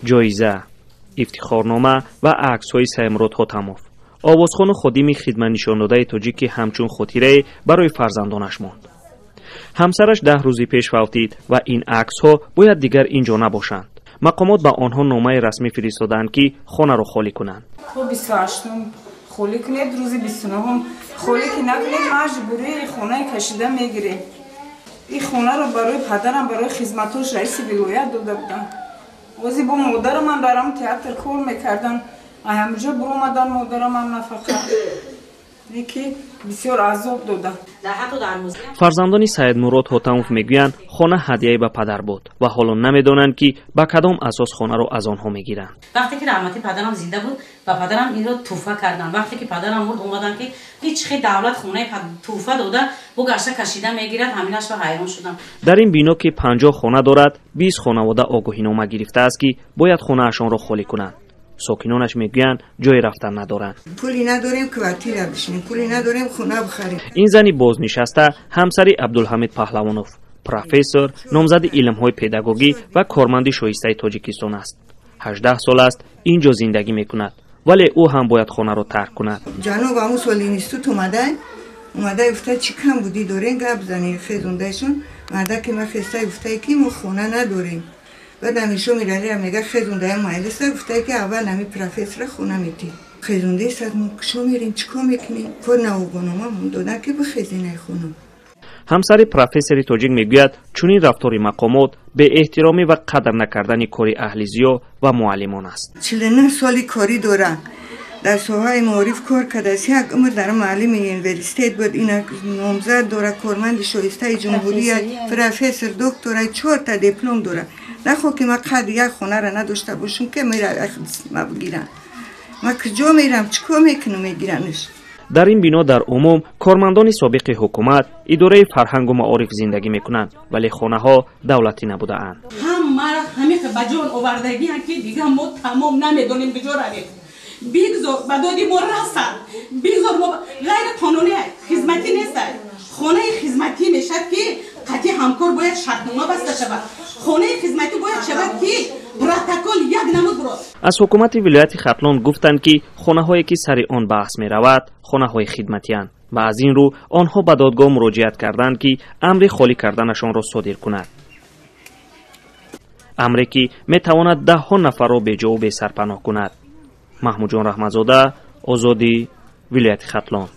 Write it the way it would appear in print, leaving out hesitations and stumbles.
Ҷоиза, ифтихорнома ва аксҳои Саидмурод Ҳотамов, овозхону ходими хидматнишондодаи тоҷик, ки ҳамчун хотирае барои фарзандонаш монд. Ҳамсараш 10 рӯзи пеш фавтид ва ин аксҳо бояд дигар ин ҷо набошанд. Мақомот ба онҳо номаи расмӣ фиристодаанд, ки хонаро холӣ кунанд. То 28-ум холӣ кунед, рӯзи 29-ум холӣ ки накунед, маҷбурии хонаи кашида мегирем. Ин хонаро барои падарам, барои хизматош раиси вилоят дода будам. Ози бо модарамам дар ҳам театр кор мекардан, ҳамҷо буромадан, модарамам нафақа ки бисёр азоб дода. Фарзандони Саидмурод Ҳотамов мегӯянд, хона ҳадияе ба падар буд ва ҳоло намедонанд, ки ба кадом асос хонаро аз онҳо мегиранд. Вақте ки раҳмати падарам зинда буд, ба падарам инро тӯҳфа карданд. Вақте ки падарам мурд, омаданд, ки ҳеҷ хел давлат хонаи тӯҳфа дода бо гашта кашида мегирад. Ҳаминашро ҳайрон шудам. Дар ин бино, ки 50 хона дорад, 20 хонавода огоҳинома гирифтааст, ки бояд хонаашонро холӣ кунанд. Сокинонаш мегӯянд, ҷои рафтан надоранд. Пули надорем квартира бишинем, пули надорем хона бихарем. Ин зани бознишаста ҳамсари Абдулҳамид Паҳлавонов, профессор, номзади илмҳои педагогӣ ва корманди шоистаи Тоҷикистон аст. 18 сол аст ин ҷо зиндагӣ мекунад, вале ӯ ҳам бояд хонаро тарк кунад. Ҷаноб ҳамун сол институт омада омада, гуфта, чӣ кам будӣ дорем, гап занем. Хезондаашон мардаки ма хеста, гуфтае, ки мо хона надорем. Баъд ҳамишо Миралия мега, хезондаям маҷлиса, гуфтае, ки аввал ҳами профессора хона метӣ. Хезондаи мо кушо мерем, чӣ кор мекунем? Кор навогономамон додан, ки бихезинай хона. Ҳамсари профессори тоҷик мегӯяд, чунин рафтори мақомот беэҳтиромӣ ва қадр накардани кори аҳли зиё ва муаллимон аст. 49 соли корӣ дорам, дар соҳаи маориф кор кардааст, як умр дар муаллими университет буд. Ина номзад дора, корманди шоистаи ҷумҳурия, профессор, доктора, чорта диплом дора. Нахо ки ма қадри як хонаро надошта бошам, ки мера ма бигирам. Ма куҷо мерам, чӣ кор мекунам, мегиранаш? Дар ин бино дар умум кормандони собиқи ҳукумат, идораи фарҳангу маориф зиндагӣ мекунанд, вале хонаҳо давлатӣ набудаанд. Ҳамара ҳамиқа ба ҷон овардагианд, ки дигар мо тамом намедонем куҷо равем. Бигзор ба доди мо расад, бигзор мо ғайриқонунӣ хизматӣ нестад. Хонаи хизматӣ мешавад, ки қатъи ҳамкор бояд шартнома баста шавад. Хонаи хизматӣ бояд шавад, ки протокол як намуд бурод. Аз ҳукумати вилояти Хатлон гуфтанд, ки хонаҳое, ки сари он баҳс меравад, хонаҳои хидматианд ва аз ин рӯ онҳо ба додгоҳ муроҷиат карданд, ки амри холӣ карданашонро содир кунад, амре ки метавонад даҳҳо нафарро беҷову бесарпаноҳ кунад. Маҳмудҷон Раҳматзода, Озодӣ, вилояти Хатлон.